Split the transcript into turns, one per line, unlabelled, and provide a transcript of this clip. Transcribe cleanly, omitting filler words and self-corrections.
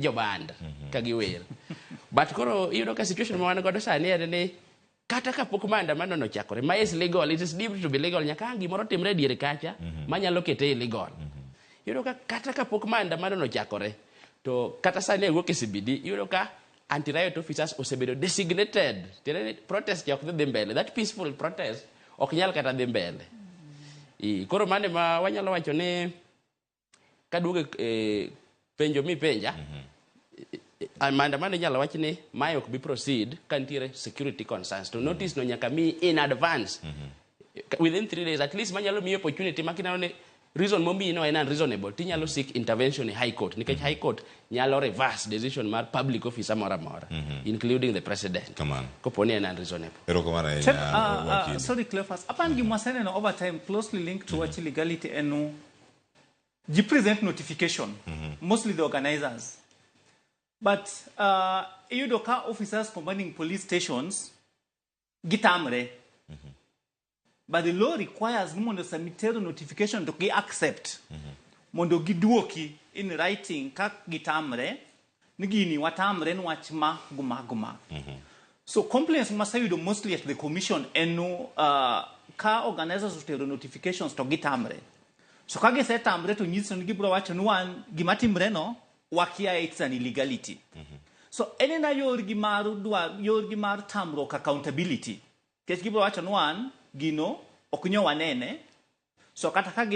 Joband ka giwer. But koro iyudo ka situation ma wan godo sani en ni kata kapok maandamano no ochakore, ma is legal, it is deemed to be legal, nyaka ang' gimoro timre e diere kacha manyalo kete illegal. Iyudo ka kata kapok maandamano no ochakore, to kata sani awuok e CBD, iyudo ka anti-riot officers osebedo designated. Tiende ni protest cha ok dhi dhi mbele. That peaceful protest ok nyal kata dhi mbele. Koro mano ema wanyalo wacho ni kaduogo e penjo mipenja, maandamano inyalo wach ni mae ok bi proceed ka nitiere security concerns, to notice no nyaka mi in advance, within 3 days at least, manyalo miyi opportunity ma kineno ni reason momiyi no en unreasonable, tinyalo seek intervention e High Court, nikech High Court nyalo reverse decision mar public officer moro amora, including the president,
Kamano.
kopo ni en unreasonable.
Erokamano ahinya, wakili.
Sorry, Cleophas. Apan gima waseneno over time closely linked to wach legality en ji present notification, mostly the organizers. But iyudo ka officers commanding police stations gitamre. But the law requires ni mondo samitero notification to gi accept, mondo giduoki in writing ka gitamre ni gini watamre niwach ma guma guma. So complaints masayudo mostly at the commission en no ka organizers otero notifications to gitamre. So ka gisetamre to nyiso ni gibiro wacho ni wan gima timre no wakia, it's an illegality. So en ena yorgi mar dwa yorgi mar tamruok accountability. Nikech gibiro wacho ni wan gino ok nyo wanene. So kata ka gi